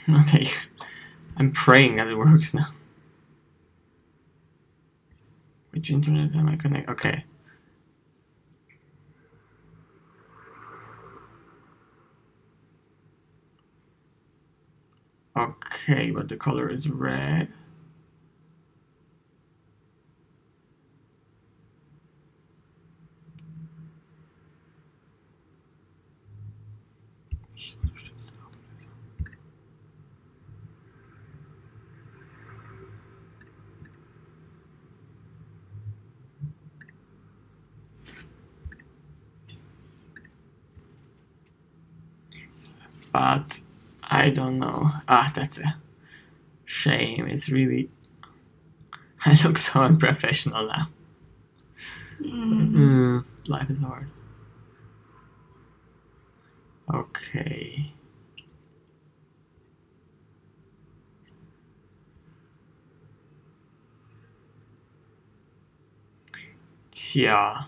Okay, I'm praying that it works now. Which internet am I connected? Okay. Okay, but the color is red. But I don't know. Ah, that's a shame. It's really. I look so unprofessional now. Life is hard. Okay. Tja.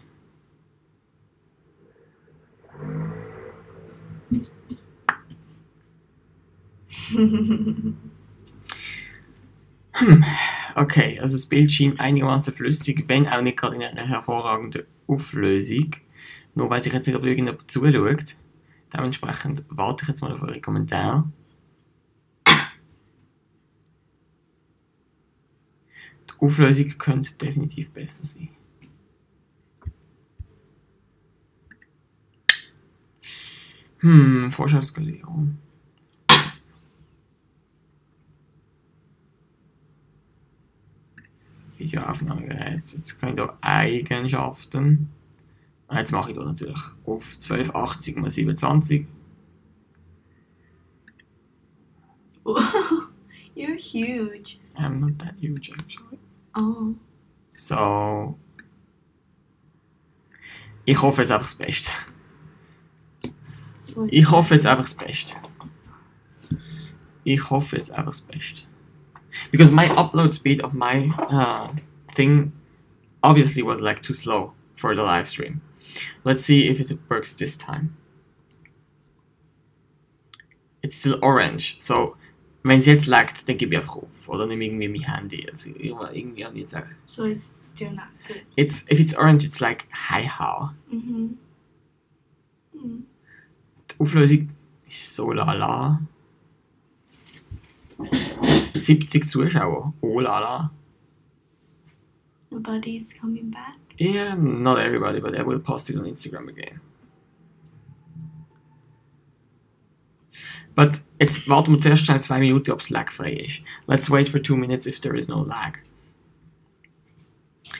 Okay, also das Bild schien einigermaßen flüssig, wenn auch nicht gerade in einer hervorragenden Auflösung. Nur weiß ich jetzt nicht, ob irgendjemand zuschaut. Dementsprechend warte ich jetzt mal auf eure Kommentare. Die Auflösung könnte definitiv besser sein. Vorschausskalierung. Videoaufnahmegerät. Jetzt kann ich hier Eigenschaften. Jetzt mache ich hier natürlich auf 1280 x 27. You're huge. I'm not that huge actually. Oh. So. Ich hoffe jetzt einfach das Beste. Ich hoffe jetzt einfach das Beste. Ich hoffe jetzt einfach das Beste. Because my upload speed of my thing obviously was like too slow for the live stream. Let's see if it works this time. It's still orange, so wenn es jetzt laggt, dann gebe ich einfach auf. Oder nehme irgendwie mein Handy. Also irgendwie an jetzt sagen. So it's still not good. If it's orange, it's like hi how. Die Auflösung ist so lala. 70 Zuschauer. Oh lala. Nobody's coming back? Yeah, not everybody, but I will post it on Instagram again. But jetzt warten wir zuerst schnell 2 Minuten, ob es lagfrei ist. Let's wait for 2 minutes if there is no lag.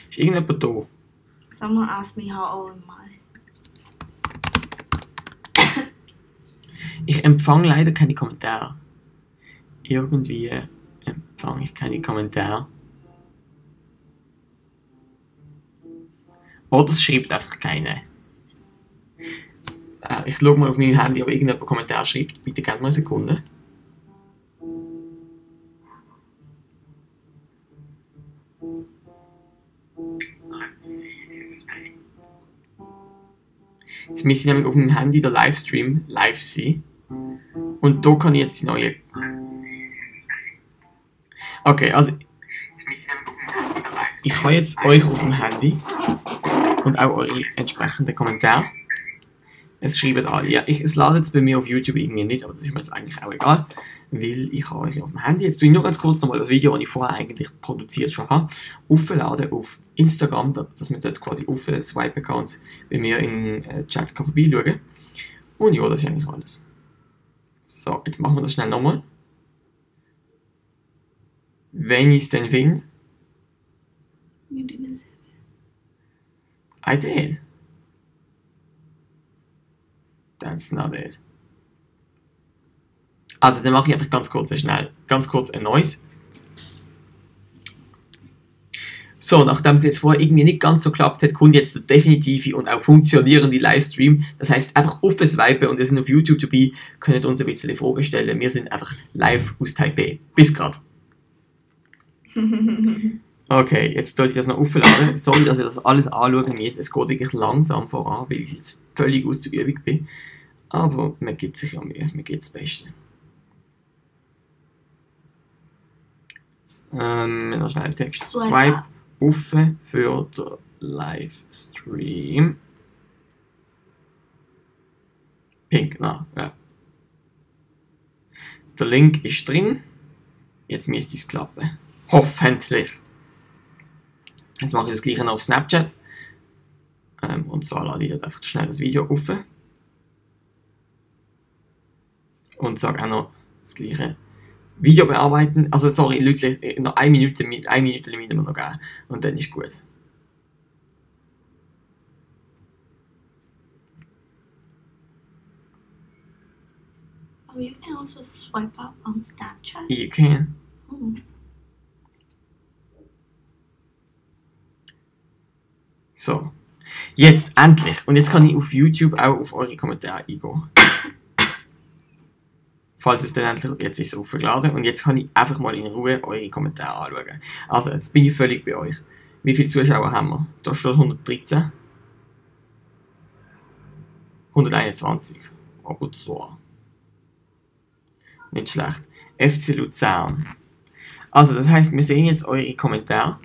Ist irgendjemand da? Someone asked me how old am I? Ich empfange leider keine Kommentare. Irgendwie empfange ich keine Kommentare. Oder es schreibt einfach keine. Ich schaue mal auf mein Handy, ob irgendjemand einen Kommentar schreibt. Bitte gebt mal eine Sekunde. Jetzt müssen nämlich auf meinem Handy der Livestream live sein. Und da kann ich jetzt die neue. Okay, also. Ich habe jetzt euch auf dem Handy und auch eure entsprechenden Kommentare. Es schreiben alle. Ja, es ladet jetzt bei mir auf YouTube irgendwie nicht, aber das ist mir jetzt eigentlich auch egal, weil ich habe euch auf dem Handy. Jetzt tue ich nur ganz kurz nochmal das Video, das ich vorher eigentlich produziert schon habe, aufladen auf Instagram, dass man dort quasi auf den Swipe-Account bei mir in den Chat kann vorbeischauen kann. Und ja, das ist eigentlich alles. So, jetzt machen wir das schnell nochmal. Wenn ich es denn finde. You didn't say I did. That's not it. Also, dann mache ich einfach ganz kurz ein neues. So, nachdem es jetzt vorher irgendwie nicht ganz so klappt hat, kommt jetzt der definitive und auch funktionierende Livestream. Das heißt, einfach aufswipen und ihr seid auf YouTube dabei, könnt uns ein bisschen Fragen stellen. Wir sind einfach live aus Taipei. Bis grad. Okay, jetzt sollte ich das noch aufladen. Sorry, dass ich das alles anschauen muss. Es geht wirklich langsam voran, weil ich jetzt völlig aus der Übung bin. Aber man gibt sich ja Mühe, man gibt das Beste. Noch schnell den Text. Swipe Swipe up. auf für den Livestream. Pink, na, ja. Der Link ist drin. Jetzt müsste es klappen. Hoffentlich. Jetzt mache ich das gleiche noch auf Snapchat. Und zwar lade ich dort einfach schnell das Video auf. Und sage auch noch das gleiche. Video bearbeiten. Also sorry, Leute, noch 1 Minute müssen wir noch geben. Und dann ist gut. Oh, you can also swipe up on Snapchat. You can. Oh. So. Jetzt endlich. Und jetzt kann ich auf YouTube auch auf eure Kommentare eingehen. Falls es dann endlich, jetzt ist es aufgeladen und jetzt kann ich einfach mal in Ruhe eure Kommentare anschauen. Also, jetzt bin ich völlig bei euch. Wie viele Zuschauer haben wir? Da steht 113. 121. Aber so. Nicht schlecht. FC Luzern. Also, das heisst, wir sehen jetzt eure Kommentare.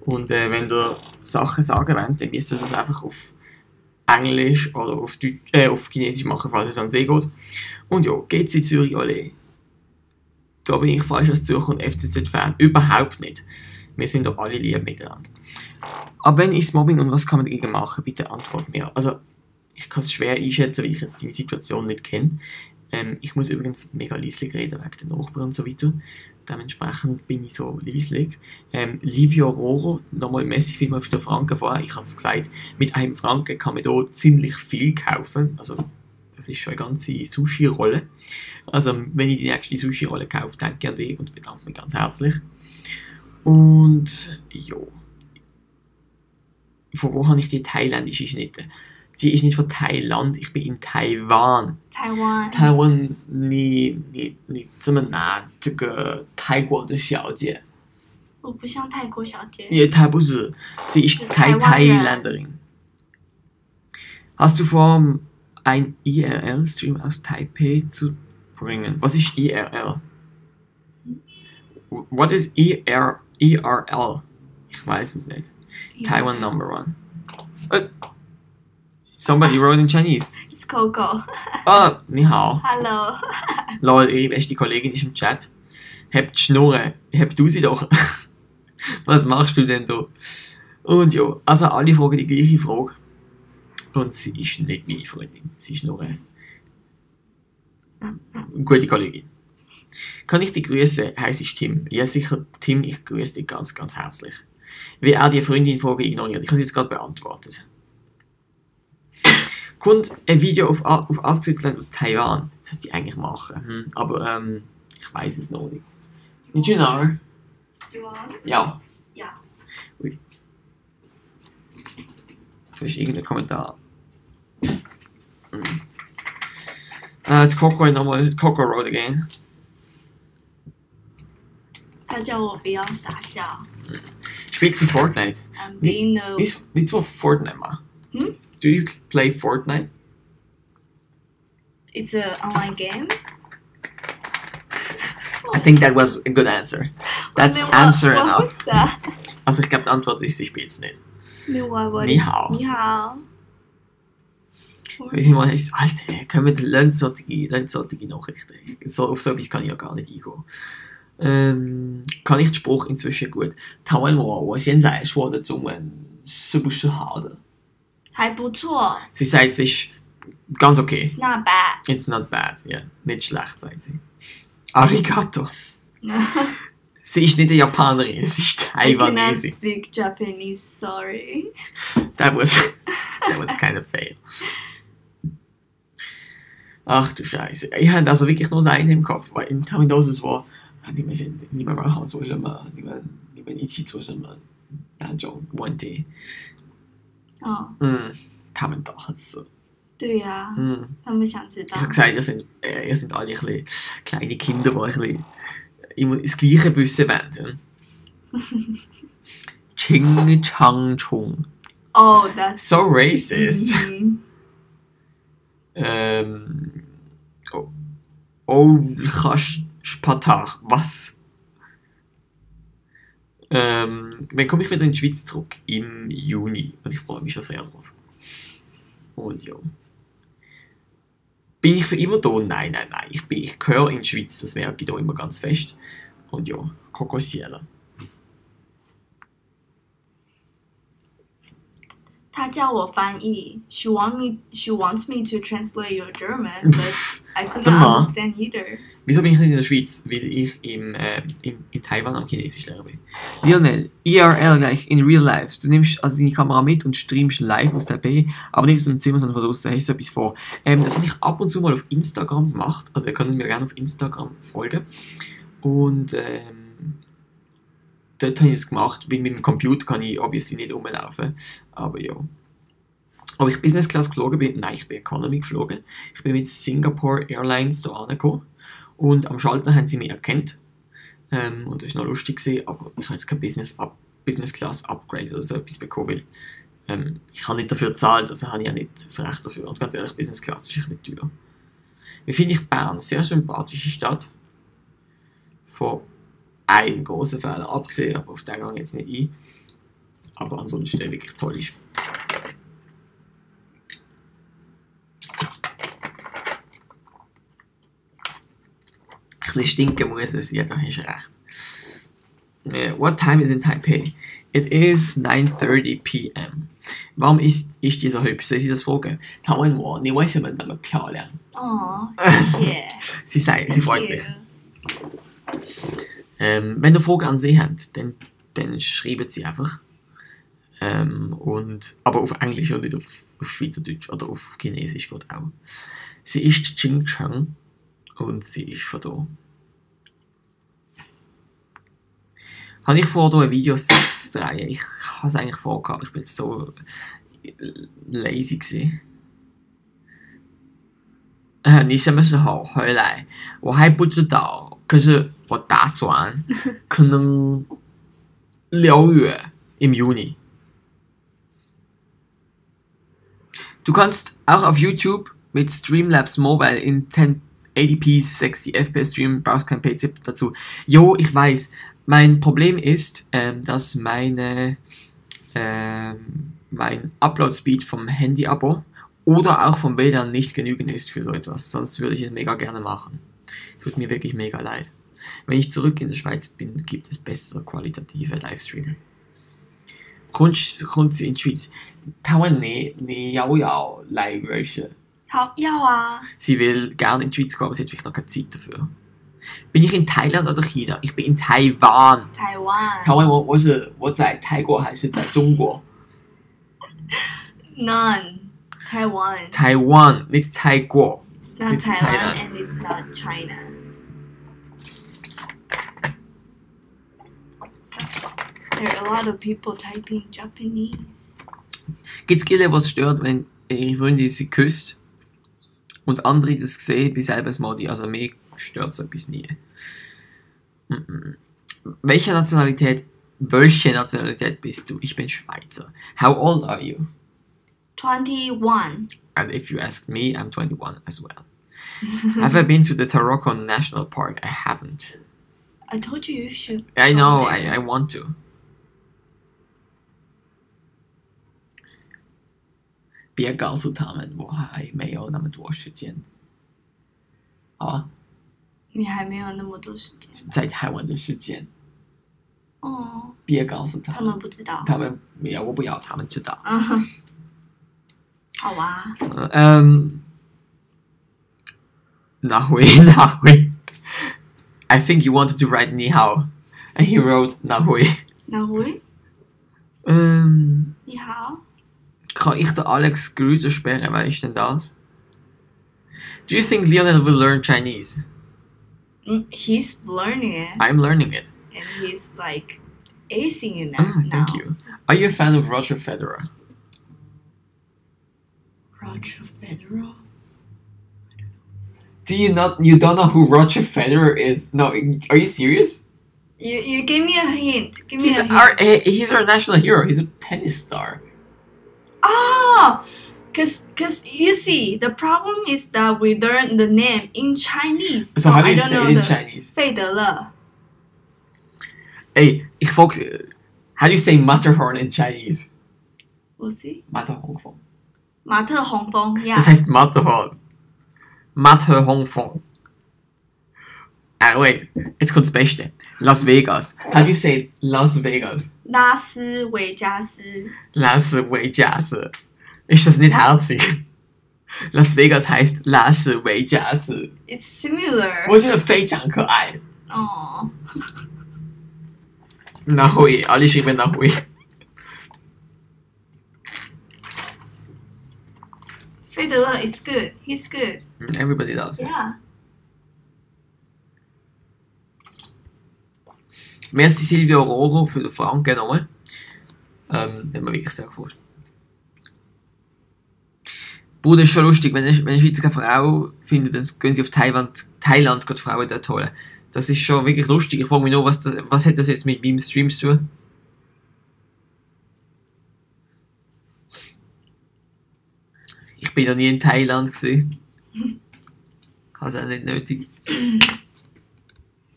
Und wenn ihr Sachen sagen wollt, dann müsst ihr das einfach auf Englisch oder auf Chinesisch machen, falls es an See geht. Und ja, GC Zürich alle. Da bin ich falsch als Zürcher und FCZ-Fan. Überhaupt nicht. Wir sind doch alle lieb miteinander. Aber wenn ist Mobbing und was kann man dagegen machen? Bitte antwort mir. Also, ich kann es schwer einschätzen, weil ich jetzt deine Situation nicht kenne. Ich muss übrigens mega leislich reden wegen den Nachbarn und so weiter. Dementsprechend bin ich so leislich. Livio Roro, nochmal Messi vielmal für den Franken vorher. Ich habe es gesagt, mit einem Franken kann man hier ziemlich viel kaufen. Also, das ist schon eine ganze Sushi-Rolle. Also, wenn ich die nächste Sushi-Rolle kaufe, denke ich an dich und bedanke mich ganz herzlich. Und, ja. Von wo habe ich die thailändische Schnitte? Sie ist nicht von Thailand, ich bin in Taiwan. Taiwan. 台湾，你这么拿这个泰国的小姐，我不像泰国小姐。因为她不是sie ist keine Thailänderin. Hast du vor, ein IRL-Stream aus Taipei zu bringen? Was ist IRL? What is IRL? Ich weiß es nicht. Taiwan number one. Somebody wrote in Chinese. It's Coco. Ah, ni hao. Hello. Lol, ihre beste Kollegin ist im Chat. Habt die Schnurren. Habt du sie doch. Was machst du denn da? Und ja, also alle fragen die gleiche Frage. Und sie ist nicht meine Freundin. Sie ist nur eine gute Kollegin. Kann ich dich grüßen? Heißt ich Tim? Ja sicher, Tim, ich grüße dich ganz, ganz herzlich. Wie er die Freundin-Frage ignoriert. Ich habe sie jetzt gerade beantwortet. Kommt ein Video auf Ask Switzerland aus Taiwan. Das sollte ich eigentlich machen. Aber ich weiß es noch nicht. Did you know? Ja. Ja. Ui. Da ist irgendein Kommentar. Jetzt Coco nochmal. Coco Road again. 他叫我不要傻笑。 Spielt sie Fortnite? I'm being no. Nicht so Fortnite mal. Hm? Do you play Fortnite? It's an online game. I think that was a good answer. That's What- answer what enough. was that? Also ich glaube die Antwort ist, sie spielt es nicht. What Ni hao. Ni hao. Wie viel Mal ist Alter, können wir solche Nachrichten? Auf so etwas kann ich ja gar nicht eingehen. Kann ich den Spruch inzwischen gut? 他问我现在说的中文是不是好的？还不错。 Sie sagt, es ist ganz okay. It's not bad. It's not bad, ja. Nicht schlecht, sagt sie. Arigato. Sie ist nicht eine Japanerin, sie ist I cannot Taiwanese. speak Japanese. Sorry. That was kind of fail. Ach du Scheiße. Ich hatte also wirklich nur das eine im Kopf, weil in 他们都是说你们玩好做什么，你们一起做什么那种问题。哦，他们都很色。对呀、他们想知道 Ich。habe gesagt, ihr sind alle ein bisschen kleine Kinder, die ein bisschen immer das Gleiche wissen wollen. Ching Chang Chung. Oh, that's So racist. Mhm. Oh, Spatach. Was? Dann komme ich wieder in die Schweiz zurück im Juni und ich freue mich schon sehr drauf. Und ja. Bin ich für immer da? Nein. Ich gehöre in die Schweiz, das merke ich da immer ganz fest. Und ja, Coco Cielo. 他叫我翻译 she wants me to translate your German, but I couldn't understand either. Wieso bin ich nicht in der Schweiz? Weil ich in Taiwan am Chinesisch lernen bin. Lionel, IRL gleich in Real Life. Du nimmst also deine Kamera mit und streamst live aus der B, aber nicht aus dem Zimmer, sondern von draußen. Hast du etwas vor? Das habe ich ab und zu mal auf Instagram gemacht. Also ihr könnt mir gerne auf Instagram folgen. Und dort habe ich es gemacht, weil mit dem Computer kann ich obviously nicht rumlaufen. Aber ja. Ob ich Business Class geflogen bin? Nein, ich bin Economy geflogen. Ich bin mit Singapore Airlines da angekommen. Und am Schalter haben sie mich erkannt. Und das war noch lustig gewesen, aber ich habe jetzt kein Business Class Upgrade oder so etwas bekommen, weil ich habe nicht dafür gezahlt, also habe ich ja nicht das Recht dafür. Und ganz ehrlich, Business Class ist echt nicht teuer. Wie finde ich Bern? Sehr sympathische Stadt. Von einem großen Fehler abgesehen, aber auf den gehe ich jetzt nicht ein. Aber ansonsten wirklich tolle Stadt. Ein bisschen stinken muss es, ja, da hast du recht. What time is in Taipei? It is 9:30 p.m. Warum ist ich so hübsch? Soll ich das fragen? 他问我你为什么那么漂亮？ Oh, 谢谢。 sie freut sich. Wenn ihr Fragen an sie habt, dann schreibt sie einfach. Aber auf Englisch und nicht auf Schweizerdeutsch oder auf Chinesisch geht auch. Sie ist Xinjiang und sie ist von da. Habe ich vor, hier ein Video zu drehen? Ich habe es eigentlich vorgehabt, ich bin jetzt so lazy gewesen. 你什么时候回来？我还不知道，可是我打算可能6月 im Juni. Du kannst auch auf YouTube mit Streamlabs Mobile in 1080p 60 FPS streamen, brauchst kein PC dazu. Jo, ich weiß. Mein Problem ist, dass mein Upload-Speed vom Handy-Abo oder auch vom WLAN nicht genügend ist für so etwas. Sonst würde ich es mega gerne machen. Tut mir wirklich mega leid. Wenn ich zurück in der Schweiz bin, gibt es bessere qualitative Livestream. Kommt sie in die Schweiz? 他问你要不要来瑞士？好，要啊。 Sie will gerne in die Schweiz gehen, aber sie hat vielleicht noch keine Zeit dafür. Bin ich in Thailand oder China? Ich bin in Taiwan. Taiwan. 台湾我在泰国还是在中国？ None. Taiwan. Taiwan, nicht 泰国。 It's not It's Taiwan Thailand. and it's not China. So, there are a lot of people typing Japanese. Gibt es Gille, was stört, wenn ihre Freundin sie küsst und andere das sehen, bei selber Modi? Also mich stört so etwas nie. Welche Nationalität bist du? Ich bin Schweizer. How old are you? 21. And if you ask me, I'm 21 as well. Have I been to the Taroko National Park? I haven't. I told you you should. I go know, there. I want to. 别告诉他们我还没有那么多时间。啊，你还没有那么多时间。在台湾的时间，哦，别告诉他他们不知道。他们没有，我不要他们知道。嗯，好吧。哪回？I think you wanted to write 你好 and he wrote 哪回。哪回？你好。 Kann ich den Alex Grüße sperren? Wer ist denn das? Do you think Lionel will learn Chinese? He's learning it. I'm learning it. And he's like acing in that Ah, now. thank you. Are you a fan of Roger Federer? Roger Federer. You don't know who Roger Federer is? No, are you serious? You give me a hint. Give me a hint. He's our national hero. He's a tennis star. Oh, cause you see, the problem is that we learn the name in Chinese. So how do I you don't say know it in the Chinese? 费德勒. Ey, ich frage, how do you say Matterhorn in Chinese? We'll see. Matterhorn. 马特洪峰 yeah. Das heißt Matterhorn. Matterhorn. Wait, jetzt kommt das Beste. Las Vegas. How do you say Las Vegas? 拉斯维加斯 Las Vegas. Ist das nicht herzig? Las Vegas heißt Las Vegas. It's similar. 我觉得非常可爱。 Oh. Nahui, alle schreiben Nahui. Federer is good. He's good. Everybody loves it. Yeah. Merci Silvio Roro für den Franken nochmal. Hat mir wirklich sehr gefreut. Bruder, ist schon lustig, wenn eine Schweizer Frau findet, dann gehen sie auf Thailand die Frauen dort holen. Das ist schon wirklich lustig. Ich frage mich nur, was hat das jetzt mit meinem Stream zu tun? Ich bin noch nie in Thailand gewesen. Habe es auch nicht nötig.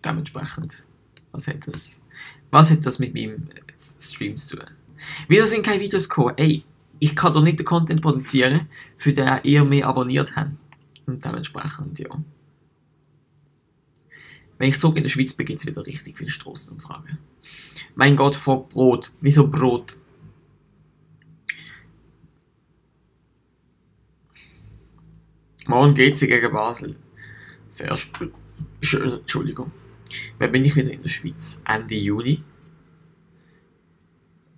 Dementsprechend, was hat das mit meinem Stream zu tun? Wieso sind keine Videos gekommen? Ey, ich kann doch nicht den Content produzieren, für den ihr mehr abonniert habt. Und dementsprechend, ja. Wenn ich zurück in der Schweiz bin, gibt es wieder richtig viele Strassenumfragen. Mein Gott, vor Brot. Wieso Brot? Morgen geht sie gegen Basel. Sehr schön, Entschuldigung. Wann bin ich wieder in der Schweiz? Ende Juni.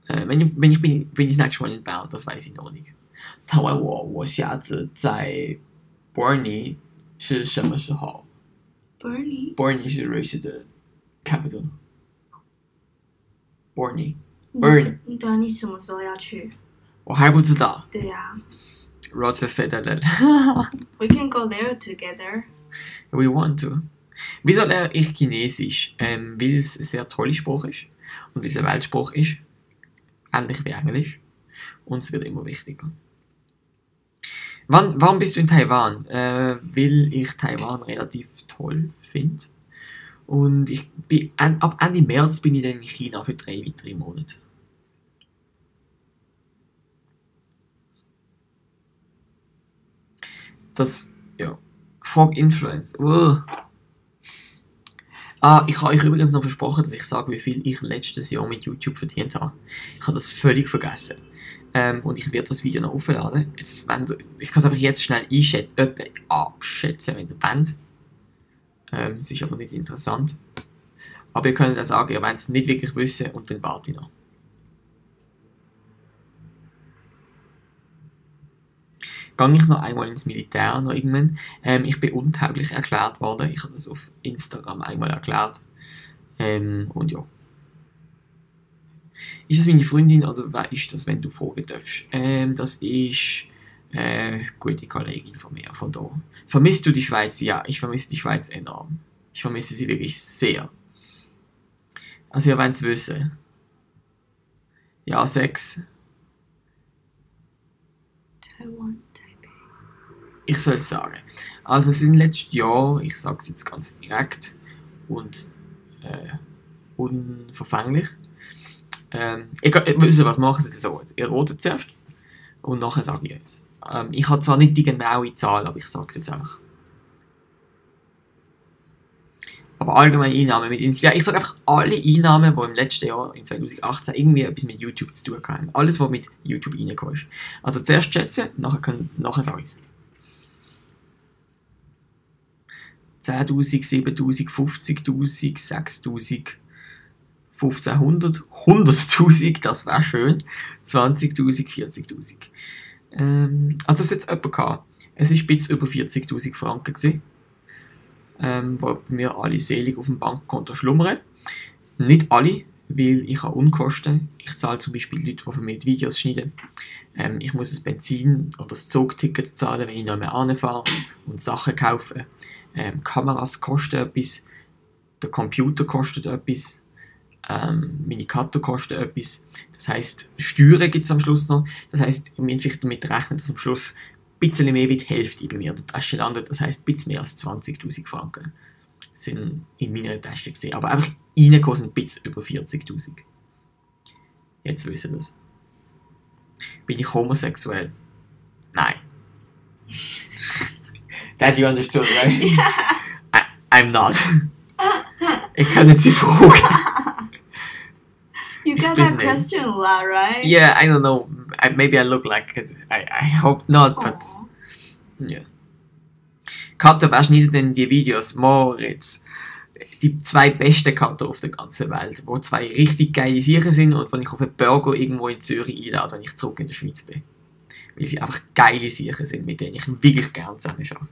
Bin ich das nächste Mal in Bern, das weiß ich noch nicht. 他问我下次在 Borny 是什么时候 ？Borny 是瑞士的 capital。Borny。对啊，你什么时候要去？我还不知道。对呀。Roger Federer. We can go there together. We want to. Wieso lerne ich Chinesisch? Weil es eine sehr tolle Sprache ist und weil es eine Weltsprache ist. Ähnlich wie Englisch. Und es wird immer wichtiger. Warum bist du in Taiwan? Weil ich Taiwan relativ toll finde. Und ab Ende März bin ich dann in China für 3 weitere Monate. Das, ja. Frog Influence. Ich habe euch übrigens noch versprochen, dass ich sage, wie viel ich letztes Jahr mit YouTube verdient habe. Ich habe das völlig vergessen. Und ich werde das Video noch aufladen. Ich kann es einfach jetzt schnell abschätzen, wenn ihr wollt. Es ist aber nicht interessant. Aber ihr könnt ja sagen, ihr wollt es nicht wirklich wissen und dann warte ich noch. Gehe ich noch einmal ins Militär noch irgendwann. Ich bin untauglich erklärt worden. Ich habe das auf Instagram einmal erklärt. Und ja. Ist es meine Freundin oder wer ist das, wenn du fragen darfst? Das ist eine gute Kollegin von mir, von da. Vermisst du die Schweiz? Ja, ich vermisse die Schweiz enorm. Ich vermisse sie wirklich sehr. Also ihr wollt es wissen. Ja, 6. Taiwan, Taipei. Ich soll es sagen. Also es sind letztes Jahr, ich sage es jetzt ganz direkt und unverfänglich. Wisst ihr was, machen Sie so? Ihr rotet zuerst und nachher sage ich es. Ich habe zwar nicht die genaue Zahl, aber ich sage es jetzt einfach. Aber allgemeine Einnahmen mit Influencer. Ich sage einfach alle Einnahmen, die im letzten Jahr, in 2018, irgendwie etwas mit YouTube zu tun haben. Alles, was mit YouTube reingekommen ist. Also zuerst schätzen, nachher sage ich es. 10'000, 7'000, 50'000, 6'000, 1500, 100'000, das wäre schön. 20'000, 40'000. Also das hat jetzt jemand gehabt. Es war ein bisschen über 40'000 Franken gewesen. Wo bei mir alle selig auf dem Bankkonto schlummern. Nicht alle, weil ich habe Unkosten. Ich zahle zum Beispiel Leute, die für mich Videos schneiden. Ich muss das Benzin oder das Zugticket zahlen, wenn ich noch mehr anfahre und Sachen kaufe. Kameras kosten etwas, der Computer kostet etwas, meine Karte kostet etwas. Das heisst, Steuern gibt es am Schluss noch. Das heisst, ich muss damit rechnen, dass am Schluss ein bisschen mehr wie die Hälfte bei mir in der Tasche landet. Das heisst, ein bisschen mehr als 20'000 Franken. sind in meiner Tasche gesehen. Aber einfach reingekommen sind ein bisschen über 40'000. Jetzt wissen wir das. Bin ich homosexuell? Nein. That you understood, right? Yeah. I'm not. Ich kann nicht sie fragen. You get that question a lot, right? Yeah, I don't know. Maybe I look like it. I hope not, but Aw. yeah. Cutter, wer schneidet denn die Videos? Moritz. Die 2 besten Cutter auf der ganzen Welt, wo 2 richtig geile Sachen sind und wenn ich auf einen Burger irgendwo in Zürich einlade, wenn ich zurück in der Schweiz bin. Weil sie einfach geile Sachen sind, mit denen ich wirklich gerne zusammen arbeite.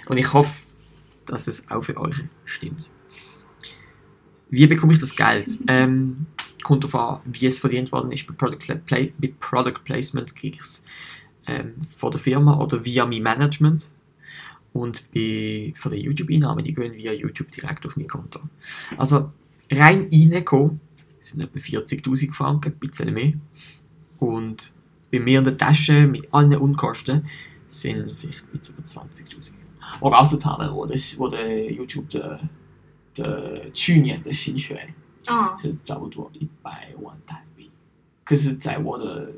Und ich hoffe, dass es auch für euch stimmt. Wie bekomme ich das Geld? Kommt darauf an, wie es verdient worden ist. Bei Product Placement kriege ich es von der Firma oder via mein Management. Und von den YouTube-Einnahmen, die gehen via YouTube direkt auf mein Konto. Also rein reingekommen sind etwa 40'000 Franken, ein bisschen mehr. Und bei mir in der Tasche mit allen Unkosten sind vielleicht ein bisschen über 20'000. 我告诉他们我的 YouTube 的去年的薪水是差不多100万台币，可是在我的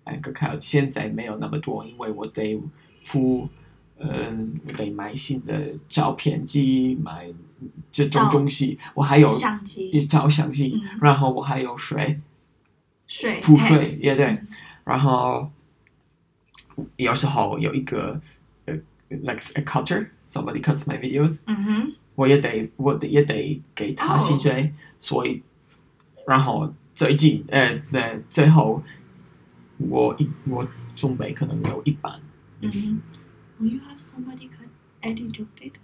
bank account 现在没有那么多，因为我得付我得买新的照片机，买这种东西，我还有相机，照相机，然后我还有付税也对，然后有时候有一个like a cutter, somebody cuts my videos. 我也得给他薪水，所以然后最后我准备可能有1半。You have somebody educated.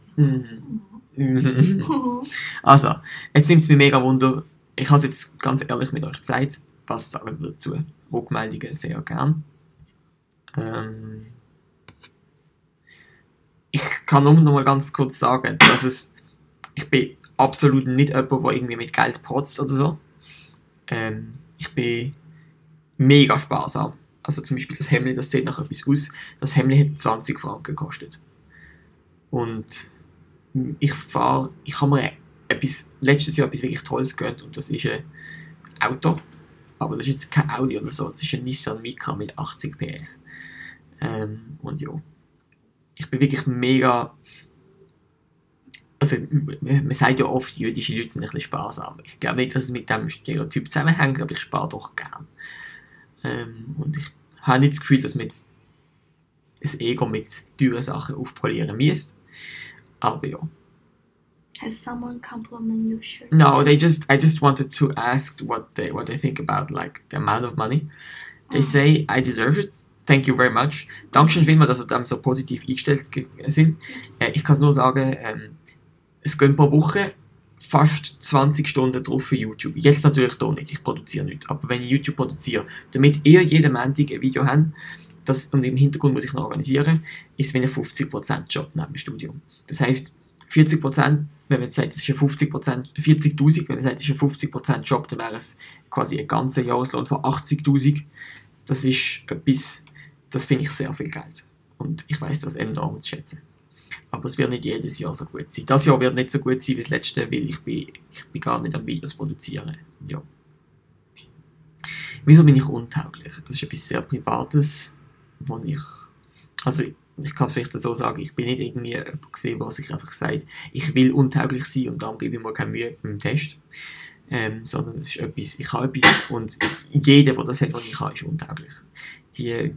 Also, jetzt nimmt es mich mega Wunder. Ich habe es jetzt ganz ehrlich mit euch gesagt. Was sagen wir dazu? Rückmeldungen sehr gern. Ich kann nur noch mal ganz kurz sagen, dass ich bin absolut nicht jemand, der irgendwie mit Geld protzt oder so. Ich bin mega sparsam. Also zum Beispiel das Hemd, das sieht nach etwas aus. Das Hemd hat 20 Franken gekostet. Und ich habe mir letztes Jahr etwas wirklich Tolles gegönnt und das ist ein Auto. Aber das ist jetzt kein Audi oder so, das ist ein Nissan Micra mit 80 PS. Und ja, ich bin wirklich mega... Also man sagt ja oft, jüdische Leute sind ein bisschen sparsam. Ich glaube nicht, dass es mit dem Stereotyp zusammenhängt, aber ich spare doch gern. Und ich habe nicht das Gefühl, dass man jetzt das Ego mit teuren Sachen aufpolieren müsste. Aber ja. Has someone compliment your shirt? No, I just wanted to ask what they think about like the amount of money. They say I deserve it. Thank you very much. Dankeschön vielmals, dass Sie so positiv eingestellt sind. Ich kann es nur sagen, es gehen pro Woche fast 20 Stunden drauf für YouTube. Jetzt natürlich hier nicht, ich produziere nicht. Aber wenn ich YouTube produziere, damit ihr jeden Montag ein Video habt, und im Hintergrund muss ich noch organisieren, ist es wie ein 50% Job neben dem Studium. Das heisst, 40%, wenn man jetzt sagt, es ist ein 40'000, wenn man sagt, es ist ein 50% Job, dann wäre es quasi ein ganzer Jahreslohn von 80'000. Das ist etwas, das finde ich sehr viel Geld. Und ich weiss das enorm zu schätzen. Aber es wird nicht jedes Jahr so gut sein. Das Jahr wird nicht so gut sein wie das letzte, weil ich bin gar nicht am Videos produzieren. Ja. Wieso bin ich untauglich? Das ist etwas sehr Privates, wo ich kann vielleicht so sagen, ich bin nicht irgendwie jemand gesehen, der sich einfach sagt, ich will untauglich sein und darum gebe ich mir keine Mühe beim Test. Sondern es ist etwas, ich habe etwas und jeder, der das hat, was ich habe, ist untauglich. Die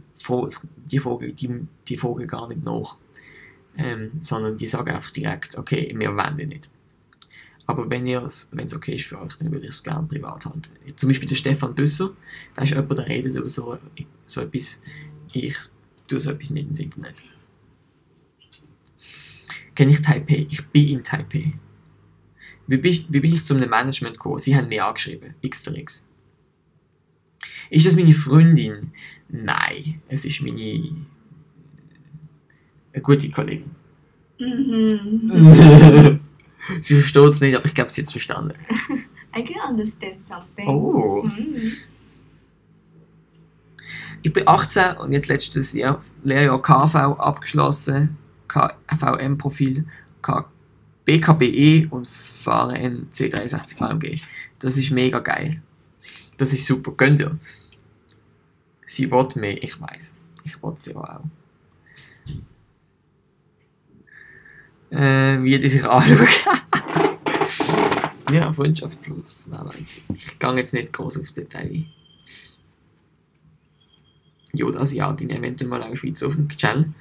fragen gar nicht nach. Sondern die sagen einfach direkt, okay, wir wollen ihn nicht. Aber wenn es okay ist für euch, dann würde ich es gerne privat halten. Zum Beispiel der Stefan Büsser, der ist jemand, der redet über so etwas. Ich tue so etwas nicht ins Internet. Kenne ich Taipei? Ich bin in Taipei. Wie bin ich zu einem Management gekommen? Sie haben mich angeschrieben, X. Ist das meine Freundin? Nein, es ist eine gute Kollegin. Sie versteht es nicht, aber ich glaube, sie hat es verstanden. I can understand something. Oh. Ich bin 18 und jetzt letztes Jahr Lehrjahr KV abgeschlossen, KVM-Profil, BKBE und fahre einen C63 AMG. Das ist mega geil. Das ist super. Gönnt ihr? Sie will mehr, ich weiß. Ich will sie auch. Wie die sich anschauen. Ja, Freundschaft plus. Wer weiß. Ich gehe jetzt nicht groß auf Details. Jod-Asiatin eventuell mal auch Schweizer auf dem Channel.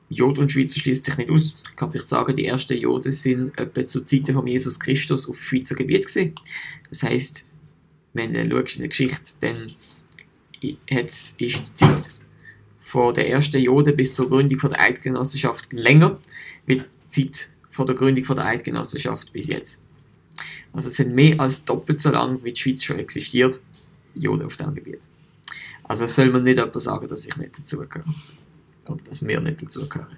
Jod und Schweizer schließt sich nicht aus. Ich kann vielleicht sagen, die ersten Joden sind etwa zu Zeiten von Jesus Christus auf Schweizer Gebiet gewesen. Das heisst, wenn du schaust in der Geschichte, dann ist die Zeit von der ersten Joden bis zur Gründung von der Eidgenossenschaft länger, wie die Zeit von der Gründung von der Eidgenossenschaft bis jetzt. Also es sind mehr als doppelt so lang, wie die Schweiz schon existiert, Joden auf diesem Gebiet. Also soll man nicht jemand sagen, dass ich nicht dazugehöre. Oder dass wir nicht dazugehören.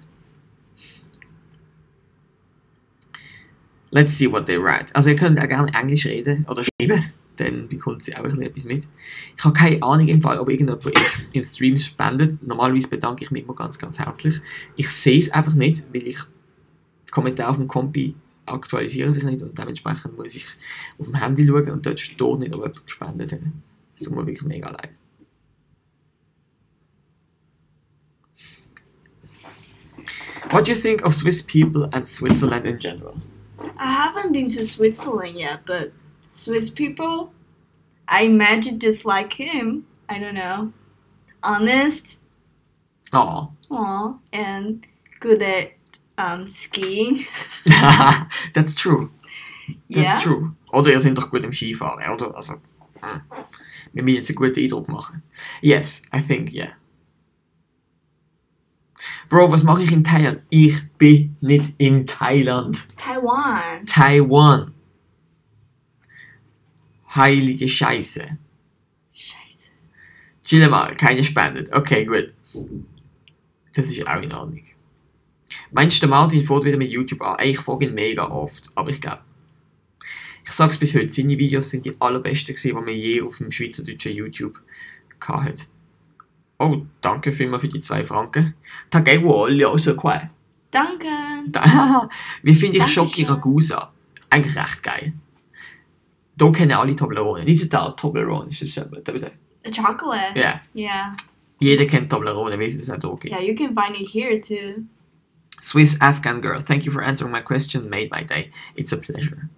Let's see what they write. Also ihr könnt auch gerne Englisch reden oder schreiben, dann bekommt sie auch etwas mit. Ich habe keine Ahnung im Fall, ob irgendjemand im Stream spendet. Normalerweise bedanke ich mich immer ganz, ganz herzlich. Ich sehe es einfach nicht, weil ich die Kommentare auf dem Kompi aktualisieren sich nicht und dementsprechend muss ich auf dem Handy schauen und dort steht nicht, ob jemand gespendet hat. Das tut mir wirklich mega leid. What do you think of Swiss people and Switzerland in general? I haven't been to Switzerland yet, but Swiss people, I imagine just like him. I don't know. Honest. Aww. And good at skiing. That's true. That's Yeah. true. Oder ihr seid doch gut im Skifahren, oder? Also, wir müssen jetzt einen guten Eindruck machen. Yes, I think, yeah. Bro, was mache ich in Thailand? Ich bin nicht in Thailand. Taiwan. Taiwan. Heilige Scheiße. Scheiße. Chill mal, keine spendet. Okay, gut. Das ist auch in Ordnung. Meinst du, der Martin fährt wieder mit YouTube an? Ich folge ihn mega oft, aber ich glaube, ich sag's bis heute, seine Videos sind die allerbesten gewesen, die man je auf dem schweizerdeutschen YouTube hatte. Oh, danke vielmals für die 2 Franken. Tagewo, ja, so cool. Danke. Wie finde ich Dankeschön. Schoki Ragusa? Eigentlich recht geil. Hier kennen alle Toblerone. Diese da Toblerone ist das selber. The chocolate. Ja. Yeah. Jeder kennt Toblerone, weil es das auch hier Yeah, gibt. you can find it here too. Swiss Afghan girl, thank you for answering my question. Made my day. It's a pleasure.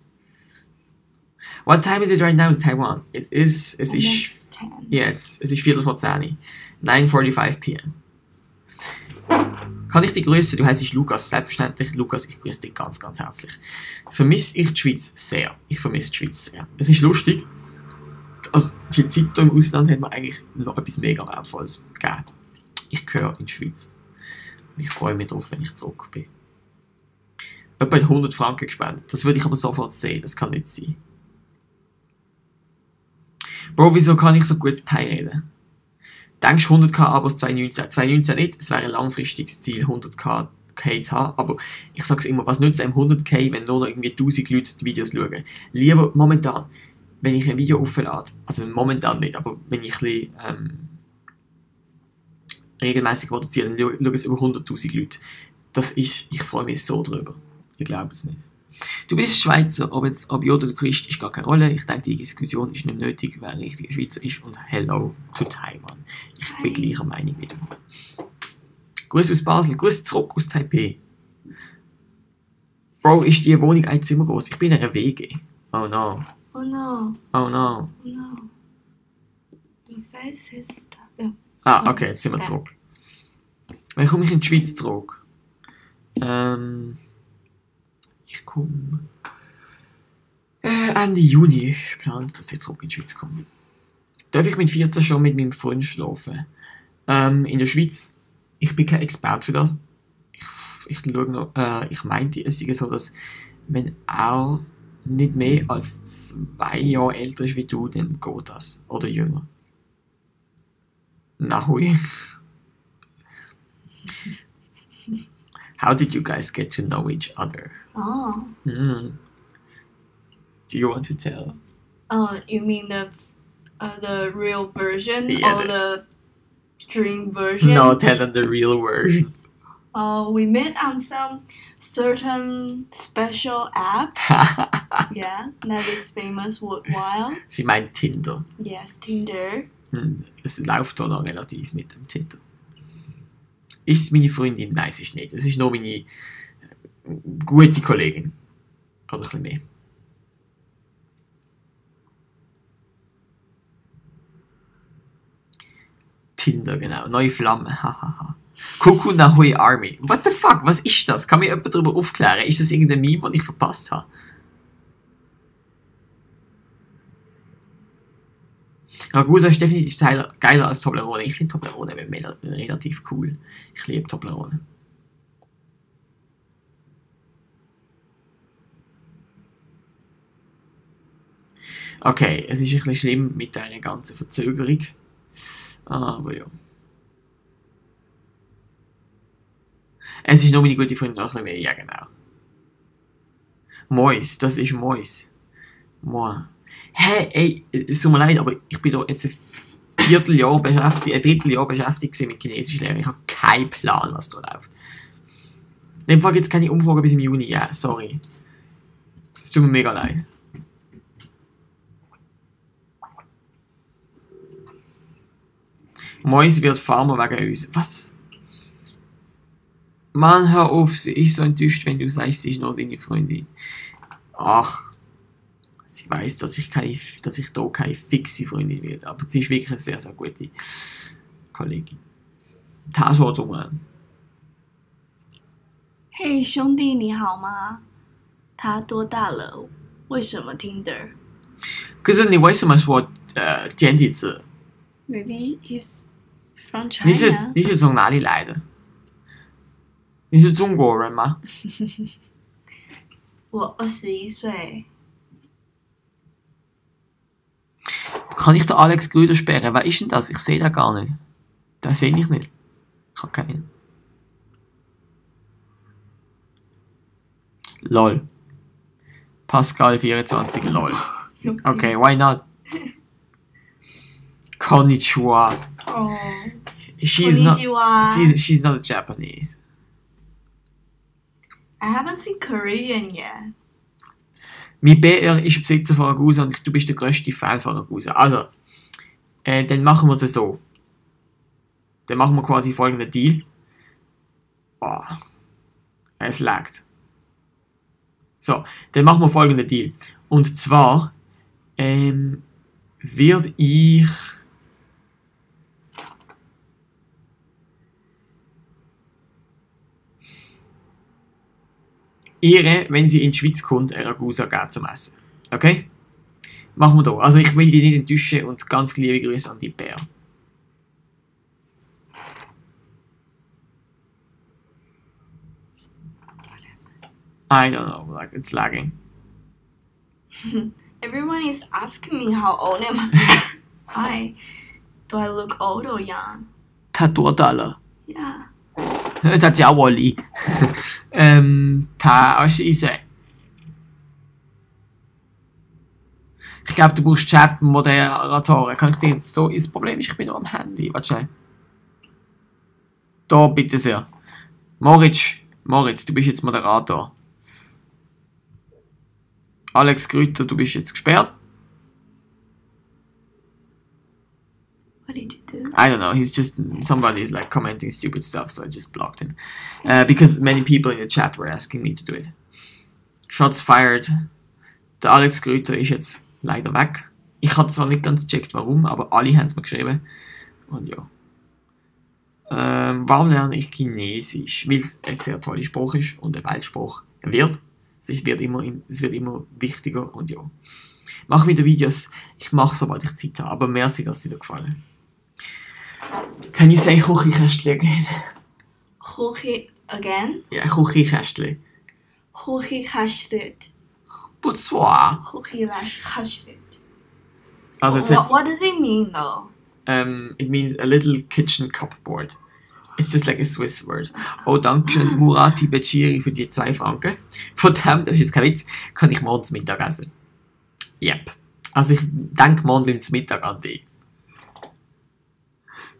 What time is it right now in Taiwan? Es ist, Almost 10. ja, es ist 10:45. 9:45 p.m. Kann ich dich grüßen? Du heißt Lukas. Selbstverständlich, Lukas, ich grüße dich ganz, ganz herzlich. Vermisse ich die Schweiz sehr. Ich vermisse die Schweiz sehr. Es ist lustig, also die Zeit hier im Ausland hat mir eigentlich noch etwas mega Wertvolles gegeben. Ich gehöre in die Schweiz. Und ich freue mich darauf, wenn ich zurück bin. Etwa 100 Franken gespendet. Das würde ich aber sofort sehen. Das kann nicht sein. Bro, wieso kann ich so gut Thai reden? Denkst du 100k Abos 2019? 2019 nicht, es wäre ein langfristiges Ziel, 100k zu haben, aber ich sage es immer, was nützt einem 100k, wenn nur noch irgendwie 1000 Leute die Videos schauen? Lieber momentan, wenn ich ein Video auflade, also momentan nicht, aber wenn ich ein bisschen regelmäßig produziere, dann schauen es über 100'000 Leute. Das ist, ich freue mich so drüber. Ich glaube es nicht. Du bist Schweizer, ob Jod oder Christ, ist gar keine Rolle. Ich denke, die Diskussion ist nicht nötig, wer ein richtiger Schweizer ist. Und hello to Taiwan. Ich bin gleicher Meinung wie du. Grüß aus Basel, grüß zurück aus Taipei. Bro, ist die Wohnung ein Zimmer groß? Ich bin in einer WG. Oh no. Oh no. Oh no. Oh no. The face is stuck. Oh. Ah, okay, jetzt sind wir zurück. Wann komme ich in die Schweiz zurück? Ich komme Ende Juni geplant, dass ich zurück in die Schweiz komme. Darf ich mit 14 schon mit meinem Freund schlafen? In der Schweiz, ich bin kein Experte für das. Ich schaue noch, ich meinte, es ist so, dass wenn er nicht mehr als 2 Jahre älter ist wie du, dann geht das. Oder jünger. Na hui. How did you guys get to know each other? Oh. Do you want to tell? Oh, you mean the real version Yeah, or the dream version? No, tell them the real version. We met on some certain special app. Yeah, that is famous worldwide. Sie meint Tinder. Yes, Tinder. Es läuft da noch relativ mit dem Tinder. Ist es meine Freundin? Nein, es ist nicht. Es ist nur meine gute Kollegin. Oder ein bisschen mehr. Tinder, genau. Neue Flamme. Hahaha. Kokunahoi Army. What the fuck? Was ist das? Kann mir jemand darüber aufklären? Ist das irgendein Meme, das ich verpasst habe? Ragusa ist definitiv geiler als Toblerone. Ich finde Toblerone relativ cool. Ich liebe Toblerone. Okay, es ist ein bisschen schlimm mit einer ganzen Verzögerung. Aber ja. Es ist nur meine gute Freundin noch ein bisschen mehr. Ja, genau. Mois, das ist Mois. Moi. Hä, ey, es tut mir leid, aber ich bin da jetzt ein Dritteljahr beschäftigt mit Chinesisch lernen. Ich habe keinen Plan, was da läuft. In dem Fall gibt es keine Umfrage bis im Juni. Ja, sorry. Es tut mir mega leid. Mois wird Farmer wegen uns. Was? Mann, hör auf, sie ist so enttäuscht, wenn du sagst, sie ist nur deine Freundin. Ach, sie weiß, dass ich da keine fixe Freundin werde. Aber sie ist wirklich eine sehr, sehr gute Kollegin. 她说中文。嘿，兄弟，你好吗？他多大了？为什么 Tinder？ 可是你为什么说简体字？ Maybe he's from China. 你是从哪里来的？你是中国人吗？我21岁。Kann ich den Alex Grüder sperren? Wer ist denn das? Ich sehe den gar nicht. Den sehe ich nicht. Ich habe keinen. Lol. Pascal 24, lol. Okay, why not? Konnichiwa. Oh. She's Konnichiwa. not Japanese. I haven't seen Korean yet. Mein BR ist Besitzer von Ragusa und du bist der grösste Fan von Ragusa. Also, dann machen wir es so. Dann machen wir quasi folgenden Deal. Boah. Es laggt. So, dann machen wir folgenden Deal. Und zwar werde ich ihr, wenn sie in die Schweiz kommt, eine Ragusa geben zum Essen. Okay? Machen wir da. Also ich will die nicht enttäuschen und ganz liebe Grüße an die Bär. I don't know, like it's lagging. Everyone is asking me how old am I. Hi. Do I look old or young? 他多大了？ Yeah. 他叫我李。他21岁。Ich glaube, du brauchst Chat-Moderatoren. Kann ich dir jetzt so... Das Problem ist, ich bin nur am Handy. Warte schnell. Da, bitte sehr. Moritz, du bist jetzt Moderator. Alex Grüter, du bist jetzt gesperrt. What did you do? I don't know, somebody is like commenting stupid stuff, so I just blocked him. Because many people in the chat were asking me to do it. Shots fired. Der Alex Grüter ist jetzt leider weg. Ich habe zwar nicht ganz gecheckt, warum, aber alle haben es mir geschrieben. Und ja. Warum lerne ich Chinesisch? Weil es ein sehr toller Spruch ist und ein Weltspruch wird. Es wird immer wichtiger und ja. Mach wieder Videos. Ich mache, sobald ich Zeit habe. Aber merci, dass sie dir gefallen. Can you say Küchenkästchen again? Küche again? Ja, Küchenkästchen. Küchenkästchen. Bonsoir. Küchenkästchen. Also jetzt What does it mean though? It means a little kitchen cupboard. It's just like a Swiss word. Oh, danke Murati Bechiri für die 2 Franken. Von dem, das ist jetzt kein Witz, kann ich morgens Mittag essen. Yep. Also ich denke morgen zum Mittag an dich.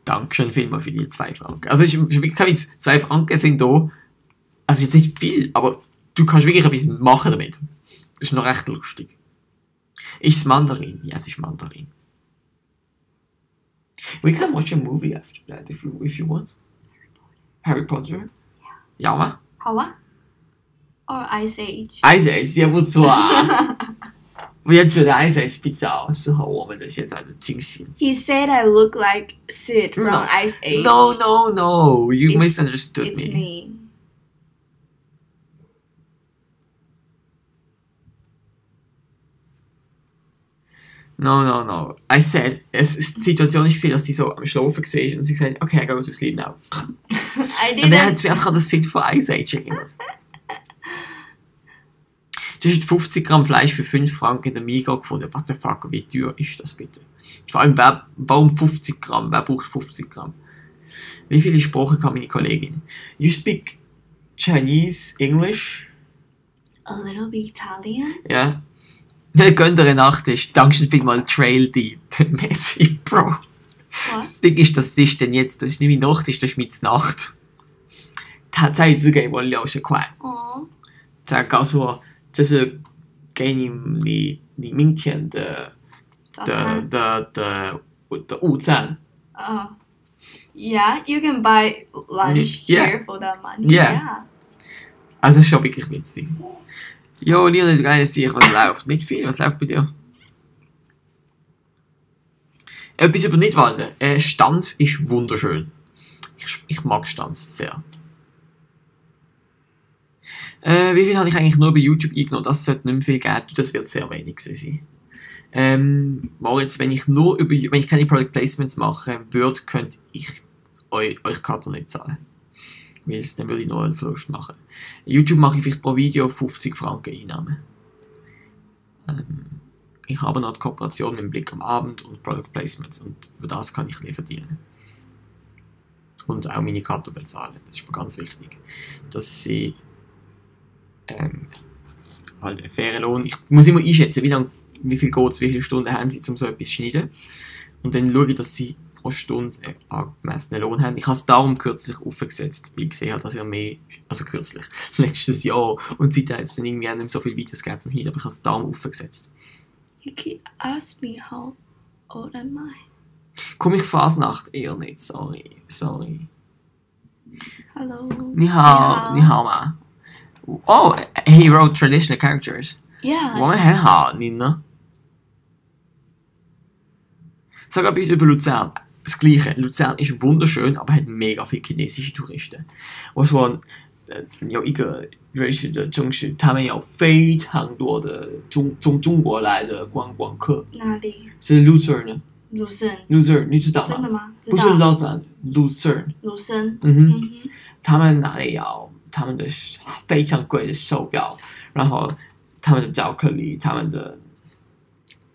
Dankeschön vielmals für die 2 Franken. Also ist wirklich kein Witz, 2 Franken sind da, also jetzt nicht viel, aber du kannst wirklich etwas machen damit. Das ist noch recht lustig. Ist es Mandarin? Ja, es ist Mandarin. We can watch a movie after that if you want. Harry Potter? Ja,吗？ 好啊 ？Or Ice Age？ Ice Age 也不错啊。我也觉得 Ice Age 比较适合我们的现在的进行。He said I look like Sid from No. Ice Age. No. You It's- misunderstood It's me. me. No. I said, die Situation war, dass sie so am Schlafen war und sie gesagt hat, okay, I go to sleep now. I Und dann hat didn't. sie einfach an das Sid von Ice Age erinnert. Du hast 50 Gramm Fleisch für 5 Franken in der Migros gefunden. What the fuck, wie teuer ist das bitte? Vor allem, warum 50 Gramm? Wer braucht 50 Gramm? Wie viele Sprachen kann meine Kollegin? You speak Chinese, English? A little bit Italian. Ja. Gönnt ihr einen Nachtisch. Dankeschön vielmals, Trail D. Messi, Bro. What? Das Ding ist, das ist denn jetzt, das ist nicht mein Nachtisch, das ist meine Nacht. 他在一次给我60块， Oh. 再告诉我这是给你明天的早餐。午餐。 Yeah, you can buy lunch Yeah. here for that money. Yeah. Also das ist schon wirklich witzig. Jo, Lionel, du geiles Sieg, was läuft? Nicht viel, was läuft bei dir? Etwas über Nidwalden. Stanz ist wunderschön. Ich mag Stanz sehr. Wie viel habe ich eigentlich nur bei YouTube eingenommen? Das sollte nicht mehr viel geben. Das wird sehr wenig sein. Moritz, wenn ich keine Product Placements machen würde, könnte ich euch Cutter nicht zahlen. Weil dann würde ich nur einen Verlust machen. YouTube mache ich vielleicht pro Video 50 Franken Einnahmen. Ich habe noch die Kooperation mit dem Blick am Abend und Product Placements und über das kann ich ein bisschen verdienen. Und auch meine Cutter bezahlen. Das ist mir ganz wichtig. Dass sie halt einen fairen Lohn. Ich muss immer einschätzen, wie viel geht es, wie viele Stunden haben sie, um so etwas zu schneiden. Und dann schaue ich, dass sie pro Stunde einen angemessenen Lohn haben. Ich habe es darum kürzlich aufgesetzt, weil ich gesehen habe, dass ihr mehr, also kürzlich, letztes Jahr, und seitdem hat es dann irgendwie auch nicht mehr so viele Videos gegeben zum Schneiden, aber ich habe es darum aufgesetzt. You can ask me how old am I? Komm, ich Fasnacht eher nicht, sorry. Hello. Ni hao ma. Oh, he wrote traditional characters. Yeah. 我们很好，你呢？ Sag etwas über Luzern. Das Gleiche. Luzern ist wunderschön, aber hat mega viele chinesische Touristen. 我说，有一个瑞士的城市，他们有非常多的从中国来的观光客。哪里？是 Lucerne 呢 Lucerne。 ？Lucerne 你知道吗？真的吗？不是 Lausanne，Lucerne。卢森。他们哪里有他们的非常贵的手表，然后他们的巧克力，他们的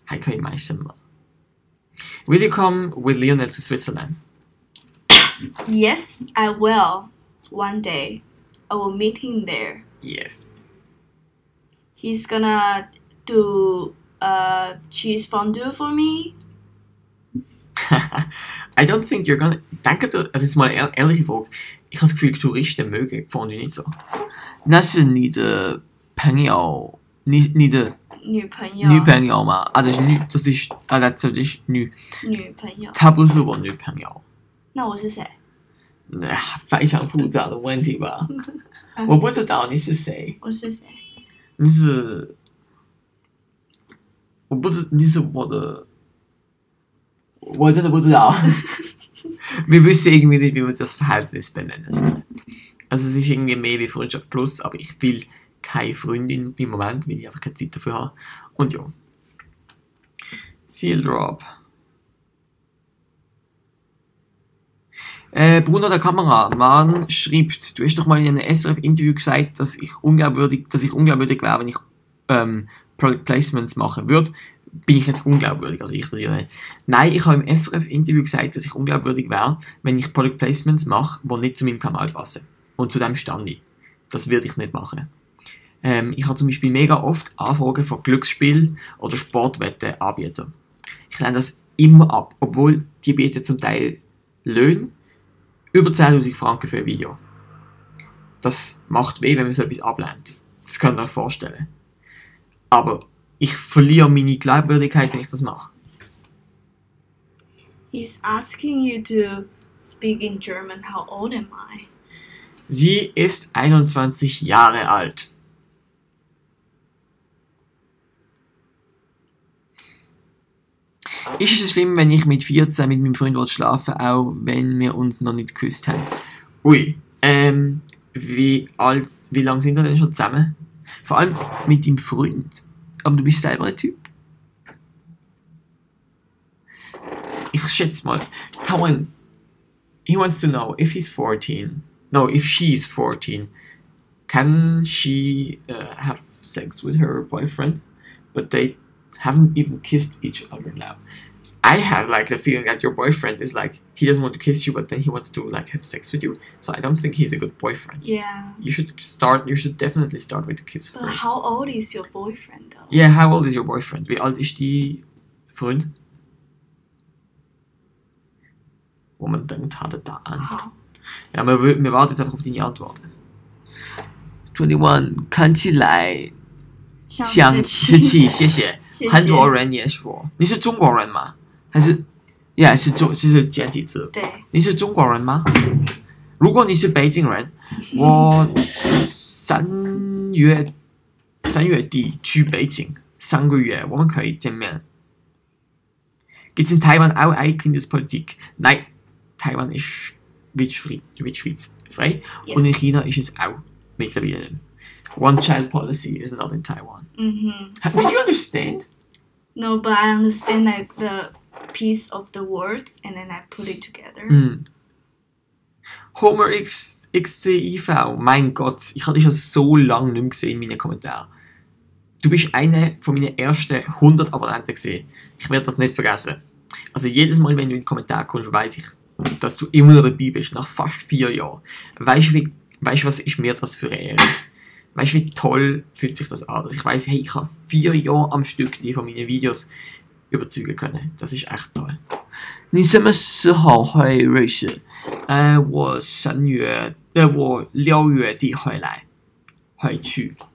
还可以买什么 ？Will you come with Lionel to Switzerland? Yes, I will. One day, I will meet him there. Yes. He's gonna do cheese fondue for me. I don't think you're gonna. Danke, das ist mal eine ehrliche Frage. Ich habe das Gefühl, Touristen mögen Fondue nicht so. 那是你的朋友，你的女朋友。女朋友吗？啊，das ist女朋友。她不是我女朋友。那我是谁？非常复杂的问题吧。我不知道你是谁。我是谁？你是我的，我真的不知道。Wir wissen irgendwie nicht, wie wir das Verhältnis benennen sollen. Also es ist irgendwie mehr wie Freundschaft plus, aber ich will keine Freundin im Moment, weil ich einfach keine Zeit dafür habe. Und ja. Seal Drop. Bruno der Kameramann schreibt, du hast doch mal in einem SRF-Interview gesagt, dass ich unglaubwürdig wäre, wenn ich Product Placements machen würde. Bin ich jetzt unglaubwürdig? Also ich nicht. Nein, ich habe im SRF-Interview gesagt, dass ich unglaubwürdig wäre, wenn ich Product Placements mache, die nicht zu meinem Kanal passen. Und zu dem stand ich. Das würde ich nicht machen. Ich habe zum Beispiel mega oft Anfragen von Glücksspiel- oder Sportwettenanbietern. Ich lehne das immer ab, obwohl die bieten zum Teil Löhne über 10.000 Franken für ein Video. Das macht weh, wenn man so etwas ablehnt. Das könnt ihr euch vorstellen. Aber ich verliere meine Glaubwürdigkeit, wenn ich das mache. He's asking you to speak in German. How old am I? Sie ist 21 Jahre alt. Ist es schlimm, wenn ich mit 14 mit meinem Freund schlafen will, auch wenn wir uns noch nicht geküsst haben? Ui, wie lange sind wir denn schon zusammen? Vor allem mit deinem Freund. Aber du bist selber ein Typ. Ich schätze mal, come on. He wants to know if he's 14. No, if she's 14. Can she have sex with her boyfriend? But they haven't even kissed each other now. I have like the feeling that your boyfriend is like, he doesn't want to kiss you, but then he wants to like have sex with you. So I don't think he's a good boyfriend. Yeah. You should definitely start with the kiss But first. how old is your boyfriend though? Yeah, how old is your boyfriend? Wie alt ist die Freund? Wo man denkt, hat er da an. How? Ja, wir warten jetzt einfach auf deine Antwort. 21看起来像17，谢谢。谢谢。很多人也说，你是中国人吗？还是，yeah，是简体字。对。你是中国人吗？如果你是北京人，我3月底去北京，3个月，我们可以见面。Gibt's in Taiwan auch eine Kindespolitik? Nein, Taiwan ist wie die Schweiz frei. Yes. Und in China ist es auch mittlerweile. One child policy is not in Taiwan. Mm-hmm. Did you understand? No, but I understand like the piece of the words and then I put it together. Homer XCIV, mein Gott, ich habe dich schon so lange nicht mehr gesehen in meinen Kommentaren. Du bist einer von meinen ersten 100 Abonnenten gesehen. Ich werde das nicht vergessen. Also jedes Mal, wenn du in den Kommentar kommst, weiß ich, dass du immer noch dabei bist, nach fast 4 Jahren. Weißt du, was ist mir das für eine Ehre? Weißt du, wie toll fühlt sich das an? Dass ich weiss, hey, ich habe 4 Jahre am Stück die von meinen Videos überzeugen können. Das ist echt toll. 你什么时候回瑞士？我6月底回来，回去吧，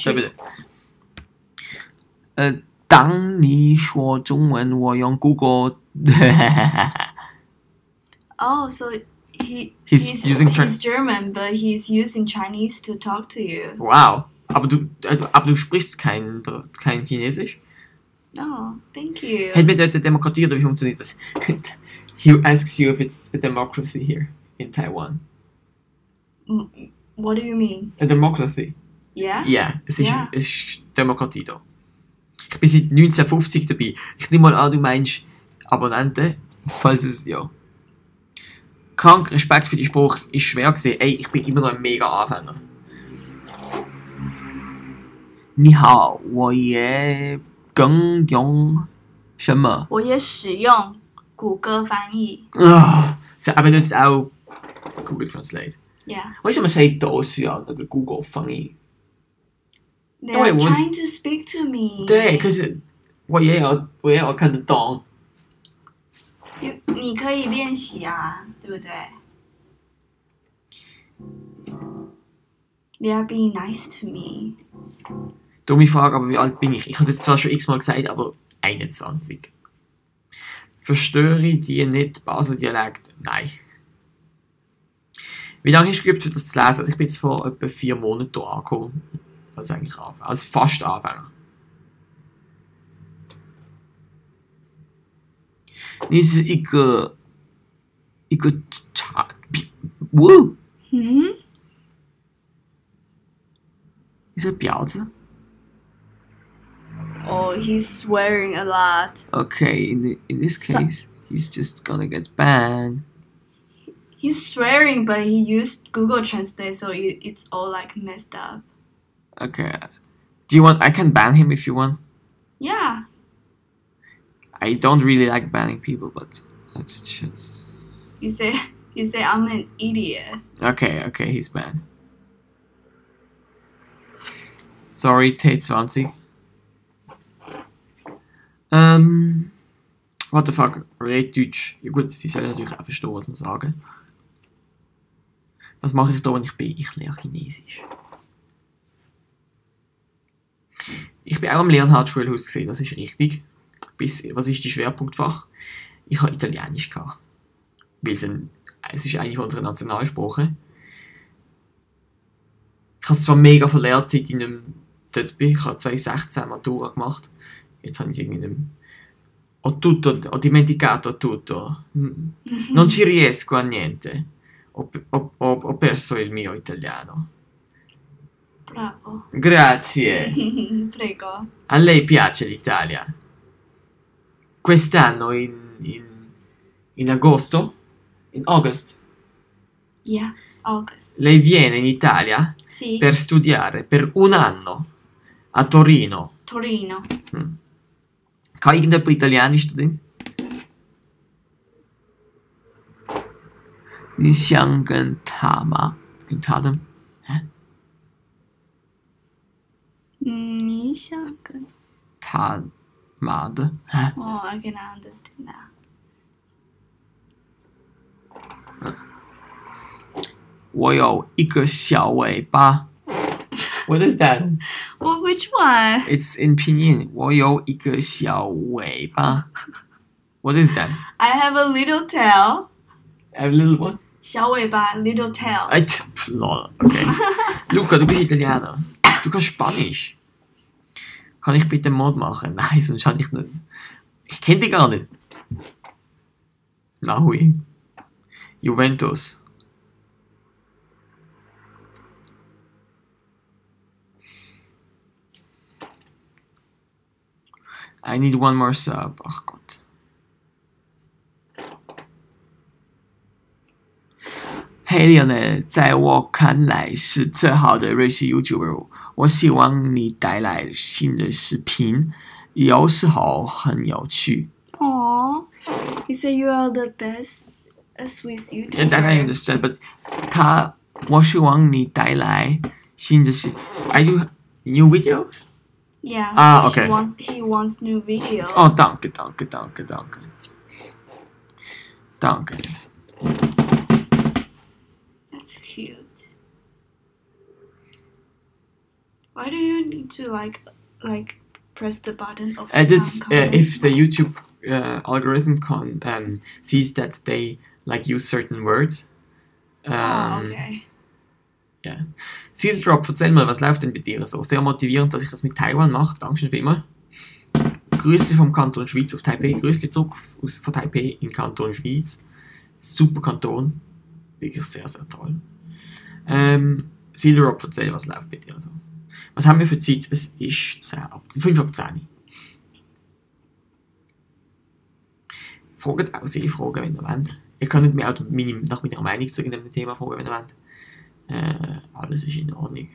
对不对？当你说中文，我用 Google。Oh, so He's using he's German, but he's using Chinese to talk to you. Wow, aber du sprichst kein Chinesisch? Oh, thank you. Hat mit der Demokratie oder wie funktioniert das? He asks you if it's a democracy here in Taiwan. What do you mean? A democracy? Yeah? Ja, es ist Demokratie da. Ich bin seit 1950 dabei. Ich nehme mal an, du meinst Abonnenten, falls es ja. Krank, Respekt für den Spruch, ist schwer gewesen. Ey, ich bin immer noch ein mega Anfänger. 你好，我也更用什么？我也使用谷歌翻译。aber das ist auch Google Translate. Yeah. 为什么谁都需要那个 Google 翻译？ They're trying to speak to me. 对，可是我也要看得懂。你可以练习啊，对不对？ They are being nice to me. Dumme Frage, aber wie alt bin ich? Ich habe es jetzt zwar schon x-mal gesagt, aber 21. Verstöre die nicht Basel-Dialekt? Nein. Wie lange hast du geübt, das zu lesen? Also ich bin jetzt vor etwa 4 Monaten hier angekommen. Also eigentlich Anfänger. Also fast Anfänger. 你是一个茶，wow， 你是婊子 Oh, he's swearing a lot. Okay, in this case, he's just gonna get banned. He's swearing, but he used Google Translate, so it's all like messed up. Okay, do you want? I can ban him if you want. Yeah. I don't really like banning people, but let's just. You say I'm an idiot. Okay, he's banned. Sorry, Tate 20. What the fuck, red Deutsch. Ja gut, sie sollen natürlich auch verstehen, was wir sagen. Was mache ich da, wenn ich bin? Ich lerne Chinesisch. Ich bin auch am Leonhard-Schulhaus gesehen, das ist richtig. Was ist die Schwerpunktfach? Ich habe Italienisch gehabt. Weil es ist eine unserer Nationalsprachen. Ich habe es zwar mega verlernt, seit ich nicht mehr dort bin. Ich habe 2016 Matura gemacht. Jetzt habe ich es irgendwie nicht mehr. Ho dimenticato tutto. Non ci riesco a niente. Ho perso il mio italiano. Bravo. Grazie. Prego. A lei piace l'Italia? Quest'anno in agosto? In August? Yeah, August. Lei viene in Italia Sì. per studiare per un anno a Torino. Torino. Kann irgendjemand Italienisch studieren? Nishangan-tama. Hä? Nishangan. Tamad. Hä? Oh, I can understand now. Wo有一个小尾巴. What is that? Well, which one? It's in Pinyin. 我有一个小尾巴. What is that? I have a little tail. A little what? 小尾巴 little tail. Lol, okay. Luca, du bist Italiener. Du kannst Spanisch. Kann ich bitte Mod machen? Nein, sonst kann ich nicht. Ich kenne dich gar nicht. Nahui. Juventus. I need one more sub. Ach Gott. Hey Lionel， 在我看来是最好的瑞士 YouTuber。我希望你带来新的视频，有时候很有趣。Aww. He said you are the best Swiss YouTuber. And that I understand, but 我希望你带来新的视。Are you new videos? Yeah. Ah, okay. He wants new videos. Oh, danke. That's cute. Why do you need to like press the button of It's sound card? if the YouTube algorithm sees that they like use certain words. Okay. Ja. Sealdrop, erzähl mal, was läuft denn bei dir so? Sehr motivierend, dass ich das mit Taiwan mache. Dankeschön vielmals. Grüße vom Kanton Schweiz auf Taipei. Grüße zurück von Taipei in Kanton Schweiz. Super Kanton. Wirklich sehr, sehr toll. Sealdrop, erzähl, was läuft bei dir so? Was haben wir für Zeit? Es ist 5 ab 10. Fragt auch Sie Fragen, wenn ihr wollt. Ihr könnt mir auch nach meiner Meinung zu irgendeinem Thema fragen, wenn ihr wollt. Alles ist in Ordnung.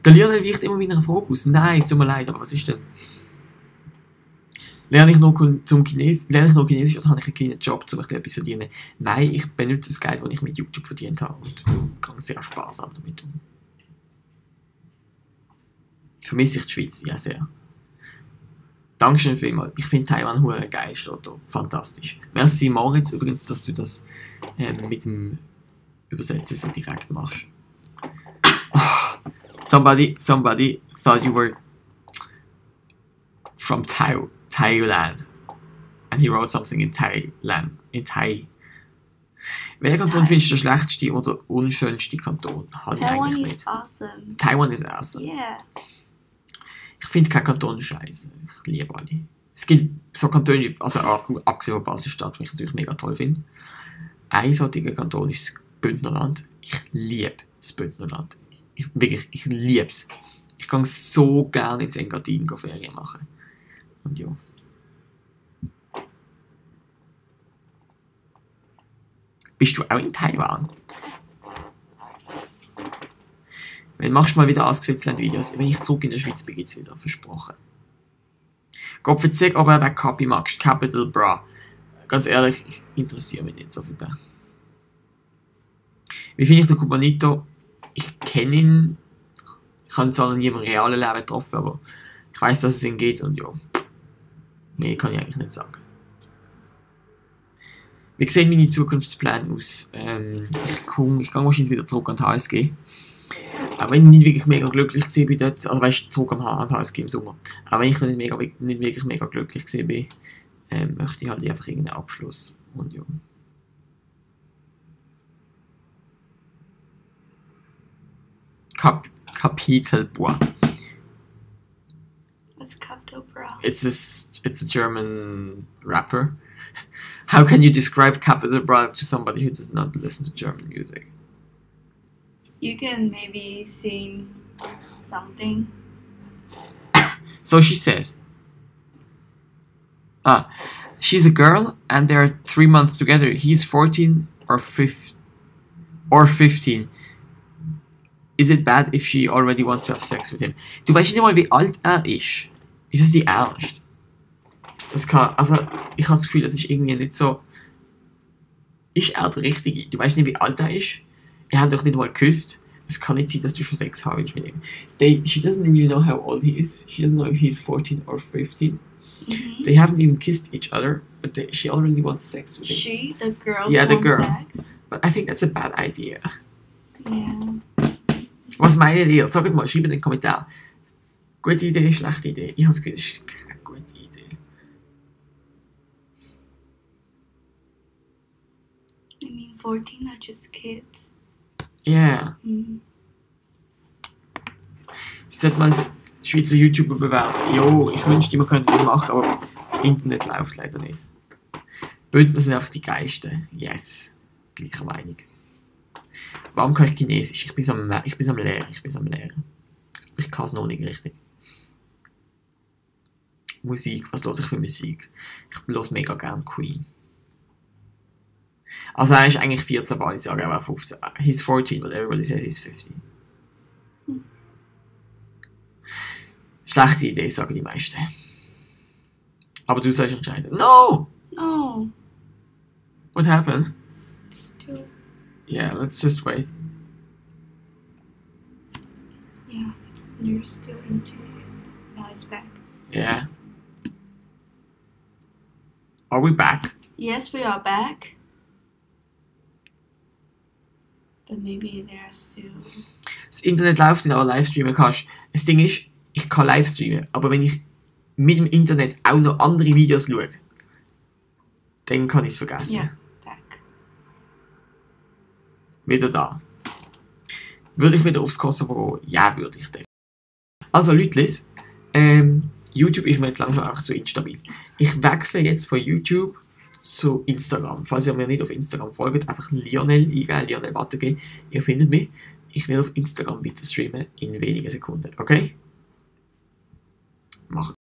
Der Lionel weicht immer wieder einen Frage aus. Nein, tut mir leid, aber was ist denn? Lerne ich noch Chinesisch oder habe ich einen kleinen Job, um etwas zu verdienen? Nein, ich benutze das Geld, das ich mit YouTube verdient habe und kann sehr sparsam damit um. Vermisse ich die Schweiz? Ja, sehr. Dankeschön vielmals. Ich finde Taiwan hure geil, steht da. Fantastisch. Merci Moritz übrigens, dass du das mit dem Übersetzen so direkt machst. Oh, somebody thought you were from Thailand. And he wrote something in Thailand. In Thai. Welcher Kanton findest du der schlechteste oder unschönste Kanton? Taiwan is awesome. Taiwan is awesome. Yeah. Ich finde keinen Kanton scheiße. Ich liebe alle. Es gibt so Kantone, also abgesehen von Basel-Stadt, die ich natürlich mega toll finde. Ein solcher Kanton ist das Bündnerland. Ich liebe das Bündnerland. Ich liebe es. Ich kann so gerne ins Engadin Ferien machen. Und ja. Bist du auch in Taiwan? Wenn machst du mal wieder Ask-Switzerland-Videos? Wenn ich zurück in der Schweiz bin, geht's wieder, versprochen. Gott verzeih, ob er den Kapi magst. Capital Bra. Ganz ehrlich, ich interessiere mich nicht so für den. Wie finde ich den Cubanito? Ich kenne ihn. Ich habe ihn zwar noch nie im realen Leben getroffen, aber ich weiß, dass es ihn geht und ja. Mehr kann ich eigentlich nicht sagen. Wie sehen meine Zukunftspläne aus? Ich gehe wahrscheinlich wieder zurück an die HSG. Auch wenn ich nicht wirklich mega glücklich war dort, also weißt du, zurück an die HSG im Sommer. Auch wenn ich nicht wirklich mega glücklich war, möchte ich halt einfach irgendeinen Abschluss. Und ja. Kapitel Bra. What's Capital Bra? It's a German rapper. How can you describe Capital Bra to somebody who does not listen to German music? You can maybe sing something. So she says, she's a girl and they're 3 months together. He's 14 or 15. Is it bad if she already wants to have sex with him? Du weißt nicht mal, wie alt er ist. Ist das die Ernst? Das kann, also, ich habe das Gefühl, das ist irgendwie nicht so. Ist er der Richtige? Du weißt nicht, wie alt er ist. Er hat doch nicht mal geküsst. Es kann nicht sein, dass du schon Sex haben willst mit ihm. She doesn't really know how old he is. She doesn't know if he's 14 or 15. Mm-hmm. They haven't even kissed each other, but she already wants sex with him. She, the girl, Yeah, the wants girl. sex. But I think that's a bad idea. Yeah. Was meint ihr? Sagt mal, schreibt in den Kommentaren. Gute Idee, schlechte Idee. Ich habe das Gefühl, das ist keine gute Idee. I mean, 14 are just kids. Yeah. Mm. Sie sollte mal als Schweizer YouTuber bewerben. Jo, ich wünschte, man könnte das machen, aber das Internet läuft leider nicht. Bündner sind einfach die Geisten. Yes. Gleiche Meinung. Warum kann ich Chinesisch? Ich bin am Lernen. Ich kann es noch nicht richtig. Musik, was höre ich für Musik? Ich höre mega gerne Queen. Also er ist eigentlich 14, aber ich sage aber 15. He's 14, but everybody says he's 15. Schlechte Idee, sagen die meisten. Aber du sollst entscheiden. No! No. What happened? Still. Yeah, let's just wait. Yeah, you're still into it. Now it's back. Yeah. Are we back? Yes, we are back. But maybe they're still. Das Internet läuft nicht, aber Livestreamen kannst. Das Ding ist, ich kann Livestreamen, aber wenn ich mit dem Internet auch noch andere Videos schaue, dann kann ich es vergessen. Yeah, back. Wieder da. Würde ich wieder aufs Kosovo gehen? Ja, würde ich definitiv. Also Leutlis, YouTube ist mir jetzt langsam einfach zu instabil. Ich wechsle jetzt von YouTube zu Instagram. Falls ihr mir nicht auf Instagram folgt, einfach Lionel eingeben, Lionel Wattegi. Ihr findet mich. Ich will auf Instagram weiter streamen in wenigen Sekunden, okay? Macht.